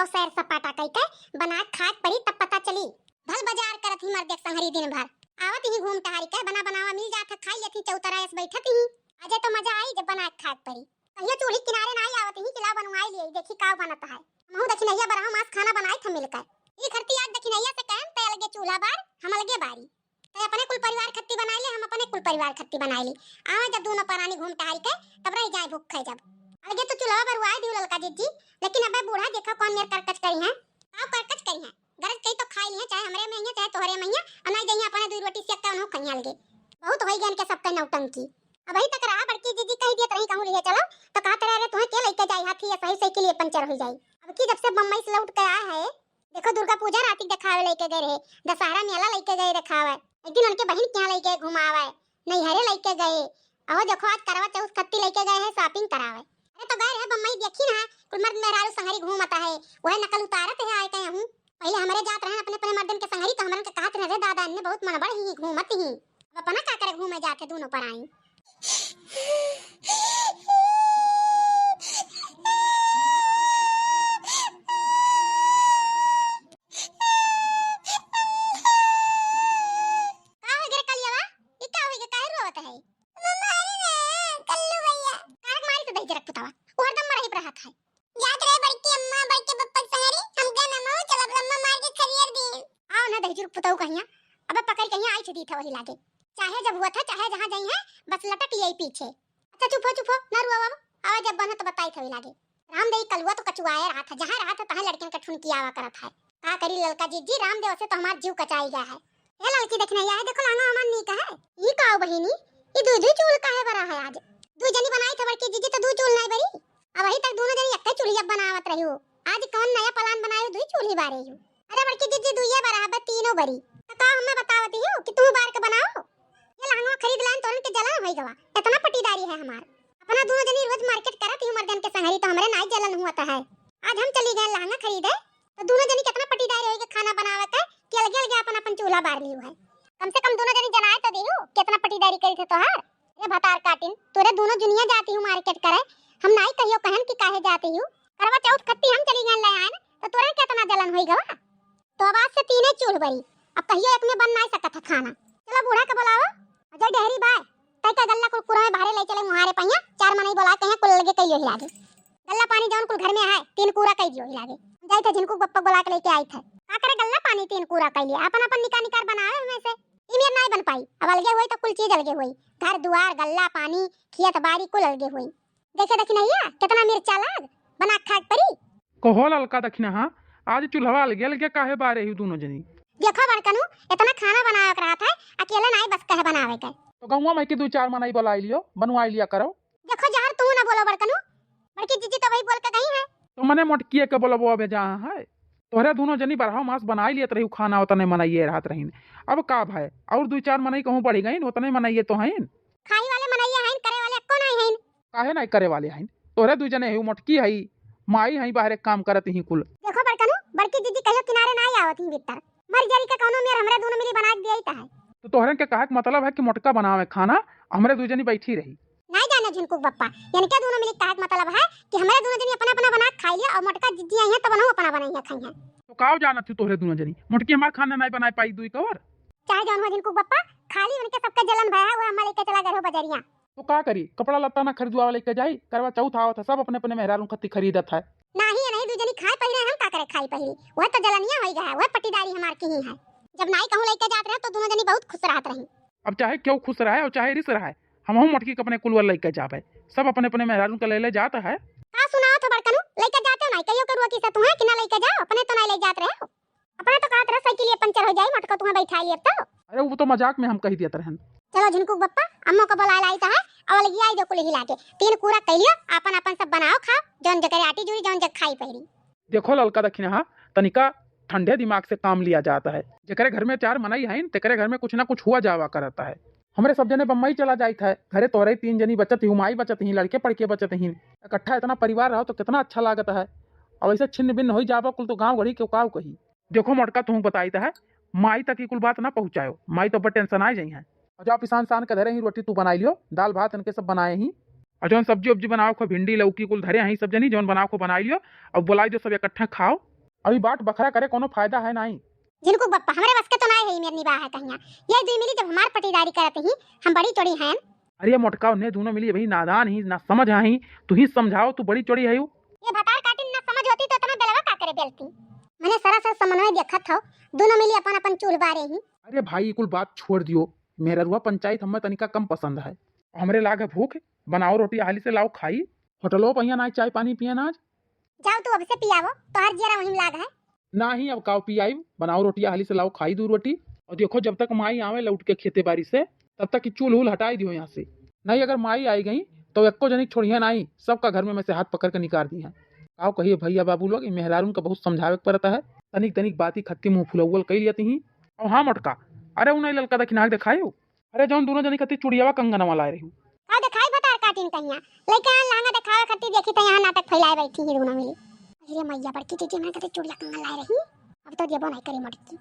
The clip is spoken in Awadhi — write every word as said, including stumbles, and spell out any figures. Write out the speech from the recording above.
तो सैर सपाटा कई के बना के खाए के परी, तब पता चली। भल बाजार करत ही मर्दे के संगरी दिन भर। आवत ही घूम टहरी के, बना बनावा मिल जात है, खाई लेत ही चौतरा ऐस बैठत ही। अजय तो मजा आई जब बना के खाए के परी। कहियो चूल्ही किनारे ना आई आवत ही कि लाओ बनवाई लिए, देखी का बनत है। हमहू दखिनैया बरहा मास खाना बनाई था मिलकर। ई खरती आज दखिनैया से कहन ते अलगे चूल्हा बार, हम अलगे बारी। ते अपने कुल परिवार खत्ती बनाई ले, हम अपने कुल परिवार खत्ती बनाई ली। आवे जब दोनों परानी घूम टहरी के, तब रह जाए भूख खाए जब। अलगे तो चूल्हा बरुआए दियो ललका जिज्जी, लेकिन अबे बूढ़ा देखा कौन मेर करकच करी है, का करकच करी है। गरज कई तो खाई लिहे, चाहे हमरे में हियाँ, चाहे तोहरे में हियाँ, और नहीं जइहे अपने दुई रोटी सेक के उन्हों खइहे अलगे। बहुत होई गए इनके सबके नौटंकी। अबही तक रहा बड़की जिज्जी कही दियत रही कहूँ लिहे चलो, तो कहत रहे, "अरे तुहें के लइके जाई, हाथी या सही सही के लिए पंचर होई जाई।" अब की जब से बम्बई से लौट के आए है, देखो दुर्गा पूजा राती देखावे लइके गए रहे, दशहरा मेला लइके गए देखावे, एक दिन उनके बहिन के यहाँ लइके घुमावे, नैहरे लइके गए, अहो देखो आज करवा चौथ खत्ती लइके गए है shopping करावे। अरे तो गए रहे बम्बई देखी ना, कुल मर्द मेहरारू संगरी घूमत है, वह नकल उतारत है आए कहे हूँ। पहिले हमरे जात रहन अपने अपने मर्दन के संगरी, तो हमरन के कहत रहे, "रे दादा, इन्ने बहुत मनबड़ ही घूमत ही।" अब अपना का करे घूमे जात है दोनों परानी। का हो गे रे कलियावा? ई का हो गे, काहे रोवत है? मम्मा, अरे रे, कल्लू भैया। काहे के मारी तो दही जरक पुतावा? वो हरदम मरही पर रहत है। जात रहे बड़की अम्मा, बड़के पप्पा के संगरी, हम गए मामा, चल अब अम्मा मार के खरियर दी। आओ ना दहिजुर पुतऊ कहिया, अब पकड़ कहिया आई छे दी था वही लागे। चाहे जब हुआ था, चाहे जहाँ जाई है, बस लटक यही पीछे। अच्छा चुप हो, चुप हो, ना रुआ बाबू, आवा जब बना तो बताई था वही लागे। रामदेव कलुआ तो कचुआए रहा था, जहाँ रहा था तहाँ लड़कियन का ठुनकी आवा करत है। का करी ललका जिज्जी, रामदेव से तो हमार जीव कचाई गया है। ए ललकी दखिनैया है, देखो लहंगा हमार नीक है। ई का बहिनी, ई दुई दुई चूल काहे बरा है आज? दुई जनी बनाई था बड़की जिज्जी तो दुई चूल नहीं बरी। अब अभी तक दोनों जनी एक्के चूल्हिया बनावत रही हो। आज कौन नया plan बनाए हो, दुई चूल्ही बारे हो? अरे बड़की जिज्जी दुइये बरा है, बस तीनों बरी। तो का हमें बतावती हो कि तू बार के बनाओ? ये लहंगा खरीद लाइन तोरन के जलन होई गवा। इतना पटीदारी है हमार। अपना दोनों जनी रोज market करत ही मर्दन के संगरी तो हमरे नाई जलन हुआ है। आज हम चली गए लहंगा खरीदे तो दोनों जनी कितना पटीदार होई के खाना बनावे के कि अलगे अलगे अपन अपन चूल्हा बार लियो है। कम से कम दोनों जनी जनाए तो देहु कितना पटीदारी करी थे तोहार। अरे भतार काटिन, तोरे दोनों जुनिया जाती हूँ market करे, हम नाई कहियो कहन कि काहे जाती हूँ। करवा चौथ खत्ती हम चली गए ले आए न, तो तोरे कितना जलन होई गवा। तो अब आज से तीने चूल्ह बरी, अब कहियो एक में बन नाई सकत है खाना। चलो बूढ़ा के बुलाओ। अजय डेहरी बाय, तय का गल्ला कुरकुरा में बाहरे ले चले मुहारे पहिया, चार मनई बुला के हैं कुल लगे कहियो ही लागे। गल्ला पानी जौन कुल घर में है, तीन कूरा कई दियो ही लागे। जाई थे झिनकू के बप्पा बुला के लेके आई थे। का करे गल्ला पानी तीन कूरा कई लिया, अपन अपन निका निकार बनावे हमें से। ई मेर नाई बन पाई, अब अलगे होई तो कुल चीज अलगे होई, घर दुआर, गल्ला पानी, खेत बारी कुल अलगे होई। देखे दखिनैया, कितना मिर्चा लाग, बना के खाए के परी। कहो ललका दखिनहा, आज चूल्हवा अलगे अलगे काहे बारे ही दोनों जनी? देखो बड़कनू, इतना खाना बनावे के रहत है, अकेले नाई बस कहे बनावे के। तो गौवा में के दो चार मनई बुलाई लियो, बनवाई लिया करो। देखो जहर तू ना बोलो बड़कनू, बड़की जिज्जी तो वही बोल के गई है। तो मने मोटकिए के बोलबो अबे जहाँ है। तोहरे दोनों जनी बरहा मास बनाई लियत रही, खाना उतने मनइये रहत रहीन। अब का भय, और दो चार मनई कहूँ बढ़ी गईन, उतने मनइये तो हईन। खाई वाले मनइये हईन, करे वाले अक्को नाई हईन। काहे नाई करे वाले हईन? तोहरे दू जने हई, मोटकी हई, माई हई, बाहरे काम करत ही कुल। देखो बड़कनू, बड़की जिज्जी कहियो किनारे नाई आवत ही भीतर। मर जरी के कौनो मेर हमरे दोनों मिली बना के दियाई त है। तो तोहरे के कहे के मतलब है कि मोटका बनावे खाना, हमरे दू जनी बैठी रही। नाई जाने झिनकू के बप्पा, इनके दोनों मिली कहे के मतलब है कि हमरे दोनों जनी अपना अपना बना के खाई लिया और मोटका जिज्जी आई है तब अपना बनाई है खाई है। तो काव जानत थी तोहरे दोनों जनी, मोटकी हमार खाना नाई बनाए पाई दुई कवर। चाहे जौन हो झिनकू के बप्पा, खाली उनके सबके जलन भय है, वो हमारे लेके चला गए हो बजरिया। तो का करी, कपड़ा लत्ता ना खरीदवा लेके जाई, करवा चौथ आवत है, सब अपने अपने मेहरारू खत्ती खरीदत है। नाही, नाही, दू जनी खाए पहिरे, हम का करे खाई पहिरी, वह तो जलनिया होई गया है, वह पटीदारी हमार की ही है। जब नाई कहूँ लेके जात रहे तो दोनों जनी बहुत खुश रहत रही। अब चाहे क्यों खुश रहे और चाहे रिस रहे, हमहू मोटकी के अपने कुलवर लेके जाबे, सब अपने अपने मेहरारू के ले ले जात है। का सुनाओ तो बड़कनू, लेके जाते हो नाई कहियो के रुआ की से तुम्हें कि ना लेके जाओ, अपने तो नाई ले जात रहे हो। अपना तो कहत रहे साइकिल ये पंचर हो जाई, मोटका तुम्हें बैठा लिए तो। अरे वो तो मजाक में हम कही दियत रहन। चलो झिनकू के बप्पा, अम्मो को बुला लाई तो है, और लगी आई जो कुल हिला के। तीन कूरा कह लियो, अपन अपन सब बनाओ खाओ, जौन जगह आटी जुड़ी, जौन जग खाई पहिरी। देखो ललका दखिनहा, तनिका ठंडे दिमाग से काम लिया जाता है। जेकरे घर में चार मनई हैं, तेकरे घर में कुछ ना कुछ हुआ जावा करता है। हमरे सब जने बम्बई चला जाइत है, घरे तोहरे तीन जनी बचत ही, माई बचत ही, लड़के पड़के बचत ही, इकट्ठा इतना परिवार रहो तो कितना अच्छा लागत है। अब ऐसे छिन्न भिन्न होई जाबो कुल तो गाँव गढ़ी के काव कही। देखो मोटका, तुहूँ बताइत है, माई तक ई कुल बात ना पहुँचायो, माई तो बड़ tension आए जाई है। और जाओ पिसान सान के धरे ही, रोटी तू बनाई लियो, दाल भात इनके सब बनाए ही। और जौन सब्जी उब्जी बनाओ खो, भिंडी लौकी कुल धरे ही सब जनी, जौन बनाओ खो बनाई लियो, और बुलाई दो सब इकट्ठा खाओ। अभी बाट बखरा करे कोनो फायदा है नाई। जिनको बप्पा, हमरे बस के तो नाई है, मेर निबाह है कहिया। ये दुई मिली जब हमार पटीदारी करत ही, हम बड़ी चोरी हैं। अरे मोटका, उन्हें दोनों मिली अभी नादान ही, ना समझ आई, तू ही समझाओ, तू बड़ी चोरी है। ये भतार काटिन ना समझ होती तो तुम्हें बेलवा का करे बेलती। मने सरासर समन्वय देखत हो, दोनों मिली अपन अपन चूल्ह बारे ही। अरे भाई, ये कुल बात छोड़ दियो, मेहररुआ पंचायत हमें तनिका कम पसंद है। हमरे लाग है भूख, बनाओ रोटी हाली से लाओ खाई। होटलो पहिया ना चाय पानी पिए ना आज। जाओ तू अब से पियावो, तोहर जियरा वहीं लाग है। नाही, अब काव पियाई, बनाओ रोटी हाली से लाओ खाई दू रोटी। और देखो, जब तक माई आवे लौट के खेते बारी से, तब तक की चूल्ह उल हटाई दियो यहाँ से। नहीं, अगर माई आई गई तो एको जनी छोड़िया नाही, सबका घर में, में से हाथ पकड़ के निकाल दी है। काव कहिए भैया बाबू लोग, ई मेहरारून का बहुत समझावे के पड़ता है। तनिक तनिक बात ही खत्ती मुँह फुलौल कई लियती ही। और हाँ मोटका, अरे उन्हें ललका दखिना के दिखायो। अरे जौन दोनों जनी खातिर चुड़ियावा कंगनवा लाए रही। का दिखाई भतार काटिन कहिया, लइका लहंगा दिखावे खातिर देखी तो यहाँ नाटक फैलाए बैठी ही दोनों मिली। अरे मैया, बड़की दीदी हमरे खातिर चुड़िया कंगन लाए रही, अब तो देबो नहीं करी मोटकी।